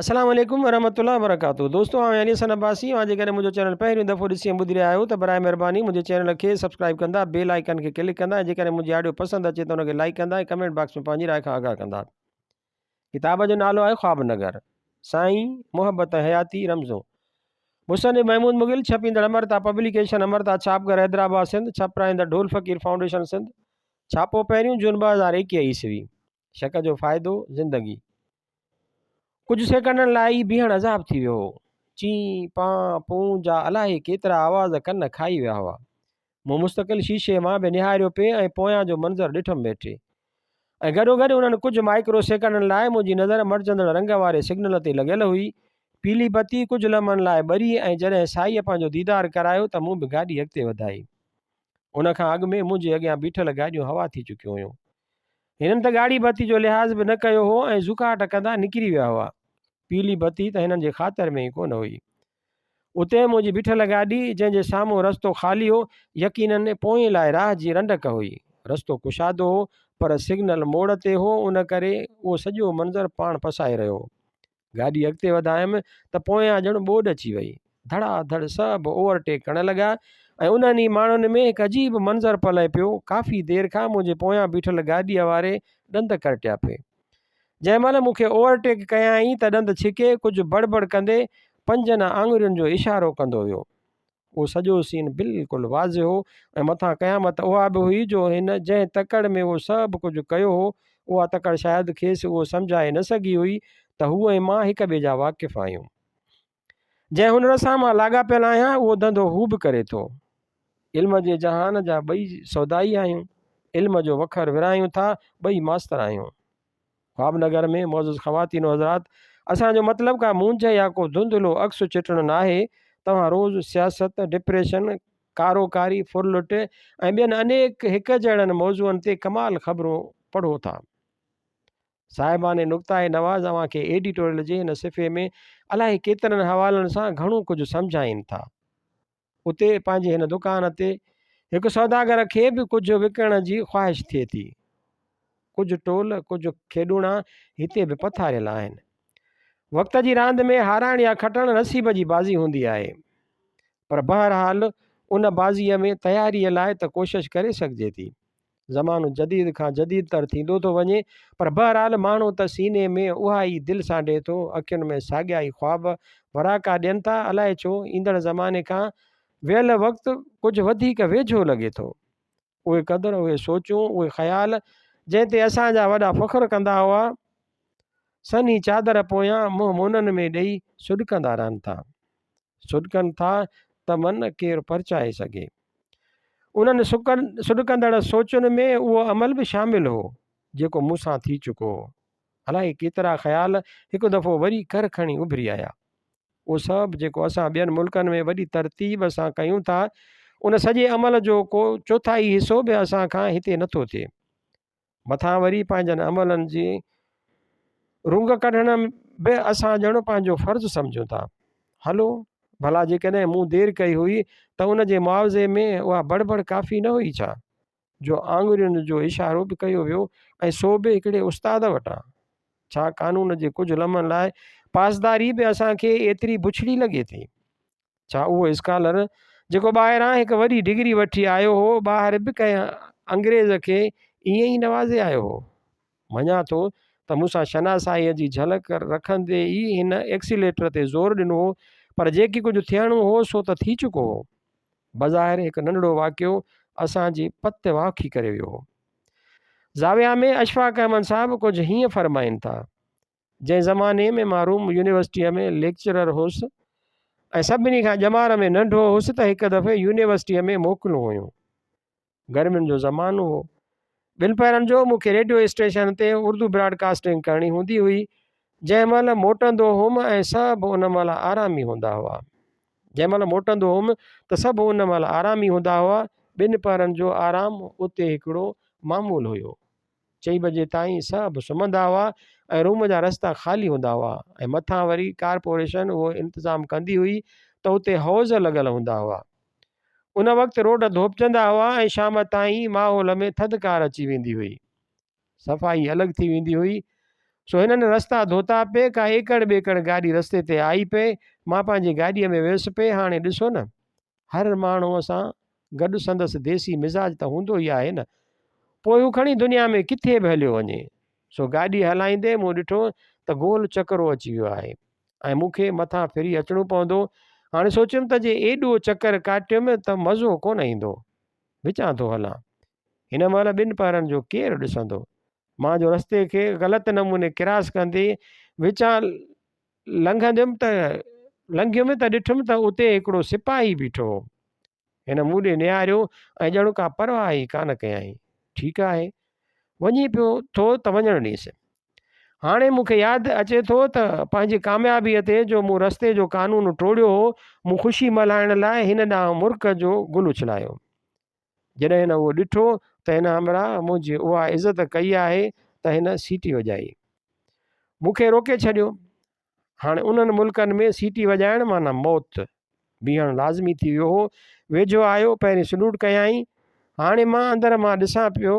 السلام عليڪم ورحمة الله وبرڪاته دوستو آئون علي حسن عباسي اوهان جيڪڏهن منهنجو چينل پهريون دفعو ڏسي ۽ ٻڌي رهيا آهيو ته برائي مهرباني منهنجي چينل کي سبسڪرائب ڪندا بيل آئيڪن کي ڪلڪ ڪندا ۽ جيڪڏهن منهنجي آڊيو پسند اچي ته ان کي لائيڪ ڪندا ۽ ڪمينٽ باڪس ۾ پنهنجي راء کان آگاهه ڪندا. ڪتاب جو نالو آهي خواب نگر سائين محبت ۽ حياتي رمزون مصنف محمود مغل ڇپيندڙ امرتا پبليڪيشن امرتا ڇاپ گهر حيدرآباد سنڌ ڇپرائيندڙ ڍول فقير فائونڊيشن سنڌ ڇاپو پهريون جون 2021 عيسوي شڪ جو فائدو زندگي ڪجهه سيڪنڊن لاء ئي بيهڻ عذاب ٿي ويو هو. چين، پان، پون جا الاهي ڪيترا آواز ڪن کائي ويا هئا. مون مستقل شيشي مان به نهاريو پئي ۽ پويان جو منظر ڏٺم ويٺي. ۽ گڏوگڏ انهن ڪجهه مائڪرو سيڪنڊن لاء منهنجي نظر مٽجندڙ رنگ واري سگنل تي لڳل هئي. پيلي بتي ڪجهه لمحن لاء ٻري ۽ جڏهن سائيء پنهنجو ديدار ڪرايو ته مون به گاڏي اڳتي وڌائي. ان کان اڳ ۾ منهنجي اڳيان بيٺل گاڏيون هوا ٿي چڪيون هيون. هنن ته ڳاڙهي بتي جو لحاظ به نه ڪيو هو ۽ زوڪاٽ ڪندا نڪري ويا هئا. پيلي بتي ته هنن جي خاطر ۾ ئي ڪونه هئي. اتي منهنجي بيٺل گاڏي، جنهن جي سامهون رستو خالي هو، يقيناً پوئين لاء راهه جي رنڊڪ هئي. رستو ڪشادو هو، پر سگنل موڙ تي هو، ان ڪري اهو سڄو منظر پاڻ پسائي رهيو هو. گاڏي اڳتي وڌايم ته پويان ڄڻ ٻوڏ اچي وئي. ڌڙا ڌڙ سڀ اوور ٽيڪ ڪرڻ لڳا ۽ انهن ئي ماڻهن ۾ هڪ عجيب منظر پلئه پيو. ڪافي دير کان منهنجي پويان بيٺل گاڏيء واري ڏند ڪرٽيا پئي. جنهن مهل مون کي اوور ٽيڪ ڪيائين ته ڏند ڇڪي ڪجهه بڙ بڙ ڪندي پنجن آڱرين جو اشارو ڪندو ويو. اهو سڄو سين بلڪل واضح هو ۽ مٿان قيامت اها به هئي جو هن جنهن تڪڙ ۾ اهو سڀ ڪجهه ڪيو هو، اها تڪڙ شايد کيس اهو سمجهائي نه سگهي هئي ته هو ۽ مان هڪ ٻئي جا واقف آهيون. جنهن هنر سان مان لاڳاپيل آهيان، اهو ڌنڌو هو به ڪري ٿو. علم جي جهان جا ٻئي سودائي آهيون. علم جو وکر ورهايون ٿا، ٻئي ماستر آهيون. خواب نگر ۾ معزز خواتين و حضرات اسان جو مطلب ڪا مونجهه يا ڪو ڌنڌلو عڪس چٽڻ ناهي، توهان روز سياست، ڊپريشن، ڪارو ڪاري، ڦرلٽ ۽ ٻين انيڪ هڪ جهڙن موضوعن تي ڪمال خبرون پڙهو ٿا. صاحبان نقطه نواز اوهان کي ايڊيٽوريل جي هن صفحي ۾ الائي ڪيترن حوالن سان گهڻو ڪجهه سمجهائين ٿا. اتي پنهنجي هن دڪان تي هڪ سوداگر کي به ڪجهه وڪڻڻ جي خواهش ٿئي ٿي. ڪجهه ٽول، ڪجهه کيڏوڻا هتي به پٿاريل آهن. وقت جي راند ۾ هارائڻ يا کٽڻ نصيب جي بازي هوندي آهي. پر بهرحال ان بازيء ۾ تياريء لاء ته ڪوشش ڪري سگهجي ٿي. زمانو جديد کان جديد تر ٿيندو ٿو وڃي پر بهرحال ماڻهو ته سيني ۾ اها ئي دل سانڍي ٿو، اکين ۾ ساڳيا ئي خواب وراڪا ڏين ٿا، الائي ڇو ايندڙ زماني کان ويل وقت ڪجهه وڌيڪ ويجهو لڳي ٿو. اهي قدر، اهي سوچون، اهي خيال جنهن تي اسان جا وڏا فخر ڪندا هئا، سنهي چادر پويان منهن مونن ۾ ڏئي سڏڪندا رهن ٿا. سڏڪن ٿا ته من ڪير پرچائي سگهي. انهن سڏڪندڙ سوچن ۾ اهو عمل به شامل هو، جيڪو مون سان ٿي چڪو هو. الائي ڪيترا خيال هڪ دفعو وري ڪر کڻي اڀري آيا. اهو سڀ جيڪو اسان ٻين ملڪن ۾ وڏي ترتيب سان ڪيون ٿا، ان سڄي عمل جو ڪو چوٿائي حصو به اسان کان هتي نٿو ٿئي. مٿان وري پنهنجن عملن جي رونگ ڪڍڻ به اسان ڄڻ پنهنجو فرض سمجهون ٿا. هلو ڀلا جيڪڏهن مون دير ڪئي هئي ته ان جي معاوضي ۾ اها بڙبڙ ڪافي نه هئي ڇا؟ جو آڱرين جو اشارو به ڪيو ويو ۽ سو به هڪڙي استاد وٽان. ڇا قانون جي ڪجهه لمحن لاء پاسداري به اسان کي ايتري بڇڙي لڳي ٿي؟ ڇا اهو اسڪالر جيڪو ٻاهران هڪ وڏي ڊگري وٺي آيو هو، ٻاهر به ڪنهن انگريز کي ائين ئي نوازي آيو هو؟ مڃان ٿو ته مون سان شناسائيء جي جهلڪ رکندي ئي هن ايڪسيليٽر تي زور ڏنو هو، پر جيڪي ڪجهه ٿيڻو هو سو ته ٿي چڪو هو. بظاهر هڪ ننڍڙو واقعو اسان جي پت واکي ڪري ويو هو. زاويه ۾ اشفاق احمد صاحب ڪجهه هيئن فرمائين ٿا. جنهن زماني ۾ مان روم يونيورسٽيء ۾ ليڪچرر هوس ۽ سڀني کان ڄمار ۾ ننڍو هوس ته هڪ دفعي يونيورسٽيء ۾ موڪلون هيون. گرمين جو زمانو هو. ٻن پهرن جو مون کي ريڊيو اسٽيشن تي اردو براڊ ڪاسٽنگ ڪرڻي هوندي هئي. جنهن مهل موٽندو هوم ۽ سڀ ان مهل آرامي هوندا هئا. جنهن مهل موٽندو هوم ته سڀ ان مهل آرامي هوندا هئا. ٻن پهرن جو آرام اتي هڪڙو معمول هيو. چئين بجي تائين سڀ سمهندا هئا ۽ روم جا رستا خالي هوندا هئا ۽ مٿان وري ڪارپوريشن اهو انتظام ڪندي هئي ته اتي حوض لڳل هوندا هئا. ان وقت روڊ ڌوپجندا هئا ۽ شام تائين ماحول ۾ ٿڌڪار اچي ويندي هئي. صفائي الڳ ٿي ويندي هئي. سو هنن رستا ڌوتا پئي، ڪا ايڪڙ ٻيڪڙ گاڏي رستي تي آئي پئي، مان پنهنجي گاڏيء ۾ ويس پئي، هاڻي ڏسو نه، هر ماڻهوء سان گڏ سندس ديسي مزاج ته هوندو ئي آهي نه، پوء هو کڻي دنيا ۾ ڪٿي به هليو وڃي. سو گاڏي هلائيندي مون ڏٺو ته گول چڪرو اچي ويو آهي ۽ مون کي مٿان ڦري اچڻو پوندو. هاڻي سوچيم ته جي ايڏو چڪر ڪاٽيم ته مزو ڪونه ايندو، وچان ٿو هلان. هن مهل ٻن پهرن جو ڪير ڏسندو؟ مان جو رستي کي غلط نموني ڪراس ڪندي وچان لنگهنديم ته لنگهيم ته ڏٺم ته اتي هڪڙو سپاهي بيٺو هو. هن مون ڏي نهاريو ۽ ڄڻ ڪا پرواهه ئي ڪانه ڪيائين. ٺيڪ آهي. وڃي پيو ٿو ته وڃڻ ڏينس. هاڻي مون کي ياد اچي ٿو ته پنهنجي ڪاميابيء تي جو مون رستي جو قانون ٽوڙيو هو، مون خوشي ملهائڻ لاء هن ڏانهن مرڪ جو گل اڇلايو. جڏهن هن اهو ڏٺو ته هن همراهه منهنجي اها عزت ڪئي آهي ته هن سيٽي وڄائي. مون کي روڪي ڇڏيو. هاڻي انهن ملڪن ۾ سيٽي وڄائڻ معنيٰ موت. بيهڻ لازمي ٿي ويو هو. ويجهو آيو، پهرين سلوٽ ڪيائين. هاڻي مان اندر مان ڏسان پيو.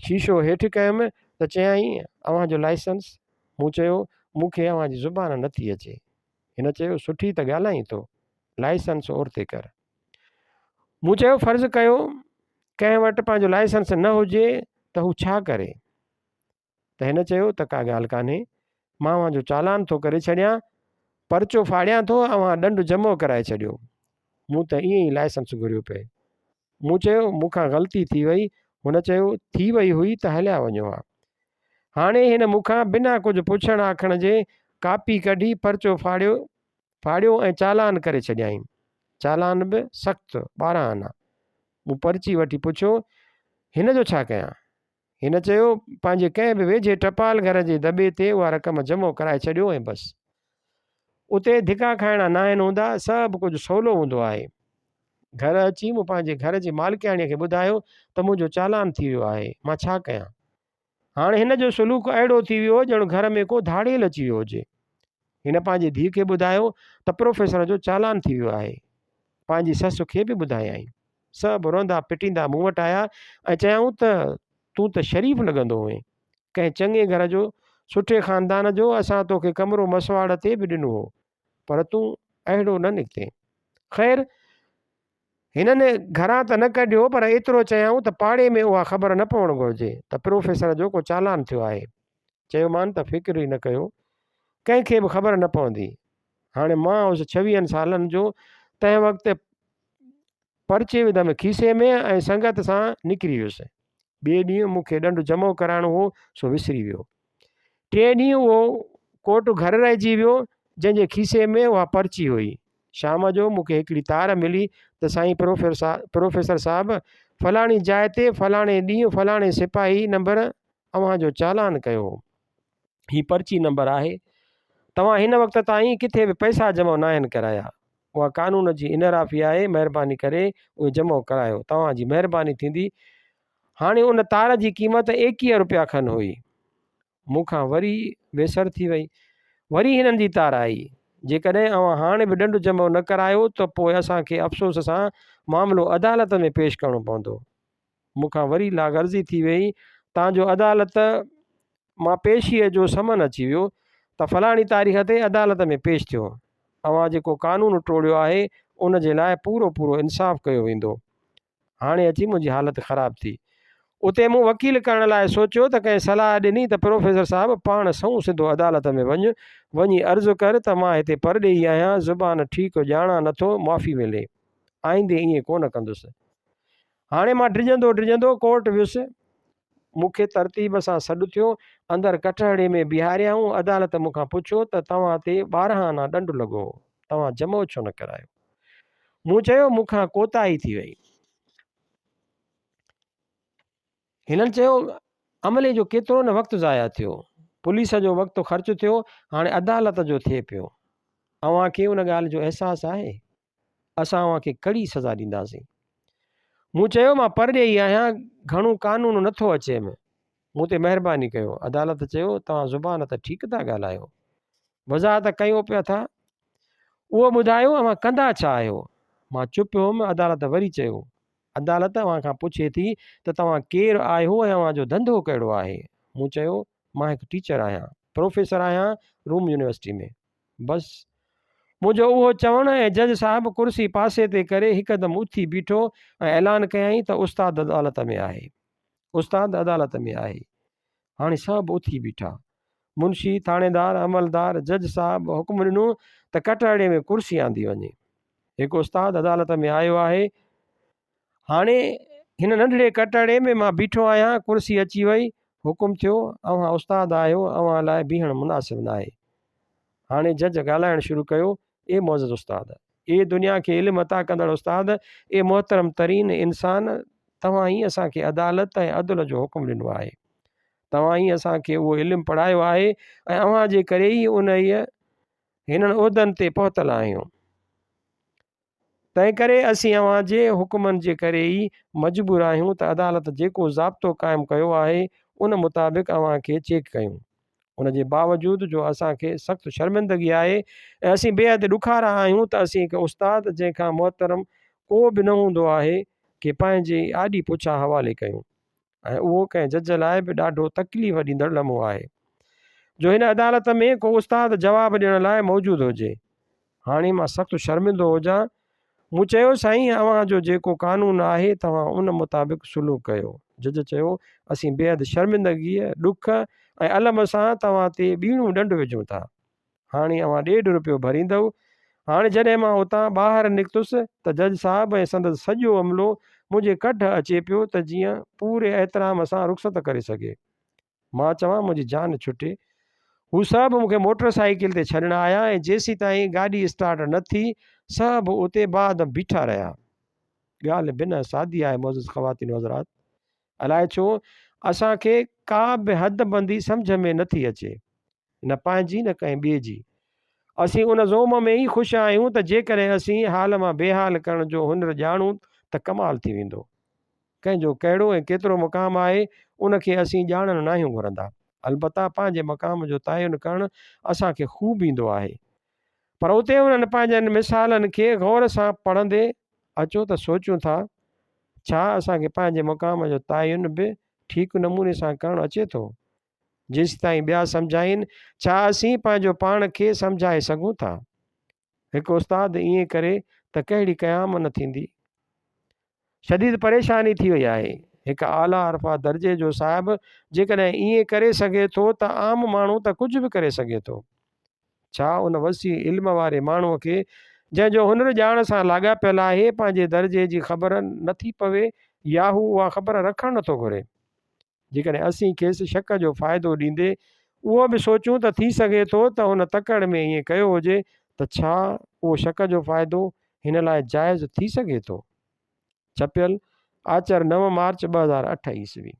شيشو هيٺ ڪيم ته چيائين، اوهان جو لائسنس؟ مون چيو، مون کي اوهان جي زبان نٿي اچي. هن چيو، سٺي ته ڳالهائين ٿو. لائسنس اورتي ڪر. مون چيو فرض ڪيو ڪنهن وٽ پنهنجو لائسنس نه هجي ته هو ڇا ڪري؟ ته هن چيو ته ڪا ڳالهه ڪانهي مان اوهان جو چالان ٿو ڪري ڇڏيان، پرچو ڦاڙيان ٿو اوهان ڏنڊ جمع ڪرائي ڇڏيو. مون ته ائين ئي لائسنس گهريو پئي. مون چيو مون کان غلطي ٿي وئي، هن چيو ٿي وئي هئي ته هليا وڃو ها. هاڻي هن مون کان بنا ڪجهه پڇڻ آکڻ جي ڪاپي ڪڍي پرچو ڦاڙيو ڦاڙيو ۽ چالان ڪري ڇڏيائين. چالان به سخت 12 آنا. مون پرچي وٺي پڇيو، هن جو ڇا ڪيان؟ هن چيو، پنهنجي ڪنهن به ويجهي ٽپال گهر جي دٻي تي اها رقم جمع ڪرائي ڇڏيو ۽ بس. اتي ڌڪا کائڻا ناهن هوندا، سڀ ڪجهه سولو هوندو آهي. گهر اچي مون پنهنجي گهر جي مالڪياڻيء کي ٻڌايو ته منهنجو چالان ٿي ويو آهي، مان ڇا ڪيان؟ هاڻ هن جو سلوڪ اهڙو ٿي ويو ڄڻ گهر ۾ ڪو ڌاڙيل اچي ويو هجي. هن پنهنجي ڌيء کي ٻڌايو ته پروفيسر جو چالان ٿي ويو آهي. پنهنجي سس کي به ٻڌايائين. سڀ روئندا پٽيندا مون وٽ آيا ۽ چيائون ته تون ته شريف لڳندو هئين. ڪنهن چڱي گهر جو، سٺي خاندان جو، اسان توکي ڪمرو مسواڙ تي به ڏنو هو. پر تون اهڙو نه نڪتين. خير! هنن گهران ته نه ڪڍيو پر ايترو چيائون ته پاڙي ۾ اها خبر نه پوڻ گهرجي ته پروفيسر جو ڪو چالان ٿيو آهي. چيومان ته فڪر ئي نه ڪيو، ڪنهن کي به خبر نه پوندي. هاڻي مان هوس ڇويهن سالن جو، تنهن وقت پرچي وڌم کيسي ۾ ۽ سنگت سان نڪري ويس. ٻئي ڏينهن مون کي ڏنڊ جمع ڪرائڻو هو سو وسري ويو. ٽئين ڏينهن اهو ڪوٽ گهر رهجي ويو جنهن جي کيسي ۾ اها پرچي هئي. شام جو مون کي هڪڙي تار ملي ته سائين پروفيسر صاحب فلاڻي جاء تي فلاڻي ڏينهن فلاڻي سپاهي نمبر اوهان جو چالان ڪيو هو. هي پرچي نمبر آهي. توهان هن وقت تائين ڪٿي به پئسا جمع ناهن ڪرايا. اها قانون جي انحرافي آهي، مهرباني ڪري اهي جمع ڪرايو. توهان جي مهرباني ٿيندي. هاڻي ان تار جي قيمت 21 روپيا کن هئي. مون کان وري ويسر ٿي وئي. وري هنن جي تار آئي. جيڪڏهن اوهان هاڻي به ڏنڊ جمع نه ڪرايو ته پوء اسان کي افسوس سان معاملو عدالت ۾ پيش ڪرڻو پوندو. مون کان وري لاغرضي ٿي ويئي، تان جو عدالت مان پيشيء جو سمن اچي ويو ته فلاڻي تاريخ تي عدالت ۾ پيش ٿيو. اوهان جيڪو قانون ٽوڙيو آهي، ان جي لاء پورو پورو انصاف ڪيو ويندو. هاڻي اچي منهنجي حالت خراب ٿي. اتي مون وڪيل ڪرڻ لاء سوچيو ته ڪنهن صلاح ڏني ته پروفيسر صاحب پاڻ سنئون سڌو عدالت ۾ وڃ، وڃي عرض ڪر ته مان هتي پرڏيهي آهيان، زبان ٺيڪ ڄاڻان نٿو، معافي ملي. آئيندي ائين ڪونه ڪندس. هاڻي مان ڊڄندو ڊڄندو ڪورٽ ويس. مون کي ترتيب سان سڏ ٿيو. اندر ڪٽهڙي ۾ بيهاريائون. عدالت مون کان پڇيو ته توهان تي 12 آنا ڏنڊ لڳو هو، توهان جمعو ڇو نه ڪرايو؟ مون چيو مون کان ڪوتاهي ٿي وئي. هنن چيو عملي جو ڪيترو نه وقت ضايع ٿيو، پوليس جو وقت خرچ ٿيو، هاڻي عدالت جو ٿئي پيو. اوهان کي ان ڳالهه جو احساس آهي؟ اسان اوهان کي ڪڙي سزا ڏينداسين. مون چيو، مان پرڏيهي آهيان، گهڻو قانون نٿو اچيم، مون تي مهرباني ڪيو. عدالت چيو، توهان زبان ته ٺيڪ ٿا ڳالهايو، وضاحت ڪيو پيا ٿا، اهو ٻڌايو اوهان ڪندا ڇا آهيو؟ مان چپ هيم، عدالت وري چيو، عدالت اوهان کان پڇي ٿي ته توهان ڪير آهيو ۽ اوهان جو ڌنڌو ڪهڙو آهي؟ مون چيو، مان هڪ ٽيچر آهيان، پروفيسر آهيان روم يونيورسٽي ۾. بس منهنجو اهو چوڻ ۽ جج صاحب ڪرسي پاسي تي ڪري هڪدم اٿي بيٺو ۽ اعلان ڪيائين ته استاد عدالت ۾ آهي. استاد عدالت ۾ آهي. هاڻي سڀ اٿي بيٺا. منشي، ٿاڻيدار، عملدار، جج صاحب حڪم ڏنو ته ڪٽهڙي ۾ ڪرسي آندي وڃي. هڪ استاد عدالت ۾ آيو آهي. هاڻي هن ننڍڙي ڪٽهڙي ۾ مان بيٺو آهيان، ڪرسي اچي وئي، حڪم ٿيو، اوهان استاد آهيو، اوهان لاء بيهڻ مناسب ناهي. هاڻي جج ڳالهائڻ شروع ڪيو، اي معزز استاد! اي دنيا کي علم عطا ڪندڙ استاد! اي محترم ترين انسان! توهان ئي اسان کي عدالت ۽ عدل جو حڪم ڏنو آهي. توهان ئي اسان کي اهو علم پڙهايو آهي ۽ اوهان جي ڪري ئي انهيء هنن عهدن تي پهتل آهيون. تنهنڪري اسين اوهان جي حڪمن جي ڪري ئي مجبور آهيون ته عدالت جيڪو ضابطو قائم ڪيو آهي ان مطابق اوهان کي چيڪ ڪيون. ان جي باوجود جو اسان کي سخت شرمندگي آهي ۽ اسين بيحد ڏکارا آهيون ته اسين هڪ استاد جنهن کان محترم ڪو به نه هوندو آهي کي پنهنجي آڏي پڇا حوالي ڪيون. ۽ اهو ڪنهن جج لاء به ڏاڍو تڪليف ڏيندڙ لمحو آهي جو هن عدالت ۾ ڪو استاد جواب ڏيڻ لاء موجود هجي. هاڻي مان سخت شرمندو هجان. مون چيو سائين اوهان جو جيڪو قانون آهي توهان ان مطابق سلوڪ ڪيو. جج چيو اسين بيحد شرمندگيء، ڏک ۽ الم سان توهان تي ٻيڻو ڏنڊ وجهون ٿا. هاڻي اوهان ڏيڍ روپيو ڀريندؤ. هاڻي جڏهن مان اتان ٻاهر نڪتس ته جج صاحب ۽ سندس سڄو عملو منهنجي ڪڍ اچي پيو ته جيئن پوري احترام سان رخصت ڪري سگهي. مان چوان منهنجي جان ڇٽي. هو سڀ مون کي موٽر سائيڪل تي ڇڏڻ آيا ۽ جيسيتائين گاڏي اسٽارٽ نه ٿي سڀ اتي بعد بيٺا رهيا. ڳالهه بنهه سادي آهي معزز خواتين و حضرات. الائي ڇو اسان کي ڪا به حد بندي سمجهه ۾ نٿي اچي. نه پنهنجي نه ڪنهن ٻئي جي. اسين ان زوم ۾ ئي خوش آهيون ته جيڪڏهن اسين حال مان بي حال ڪرڻ جو هنر ڄاڻون ته ڪمال ٿي ويندو. ڪنهن جو ڪهڙو ۽ ڪيترو مقام آهي، ان کي اسين ڄاڻڻ ناهيون گهرندا. البته پنهنجي مقام جو تعين ڪرڻ اسان کي خوب ايندو آهي. پر اتي انهن پنهنجن مثالن کي غور سان پڙهندي اچو ته سوچيون ٿا، ڇا اسان کي پنهنجي مقام جو تعين به ٺيڪ نموني سان ڪرڻ اچي ٿو؟ جيستائين ٻيا سمجهائين، ڇا اسين پنهنجو پاڻ کي سمجهائي سگهون ٿا؟ هڪ استاد ائين ڪري ته ڪهڙي قيام نه ٿيندي؟ شديد پريشاني ٿي وئي آهي. هڪ اعليٰ عرفه درجي جو صاحب جيڪڏهن ائين ڪري سگهي ٿو ته عام ماڻهو ته ڪجهه به ڪري سگهي ٿو. ڇا ان وسيع علم واري ماڻهوء کي، جنهن جو هنر ڄاڻ سان لاڳاپيل آهي، پنهنجي درجي جي خبر نٿي پوي يا هو اها خبر رکڻ نٿو گهري؟ جيڪڏهن اسين کيس شڪ جو فائدو ڏيندي اهو به سوچيون ته ٿي سگهي ٿو ته هن تڪڙ ۾ ائين ڪيو هجي ته ڇا اهو شڪ جو فائدو هن لاء جائز ٿي سگهي ٿو؟ ڇپيل، آچر نو مارچ 2008 عيسوي.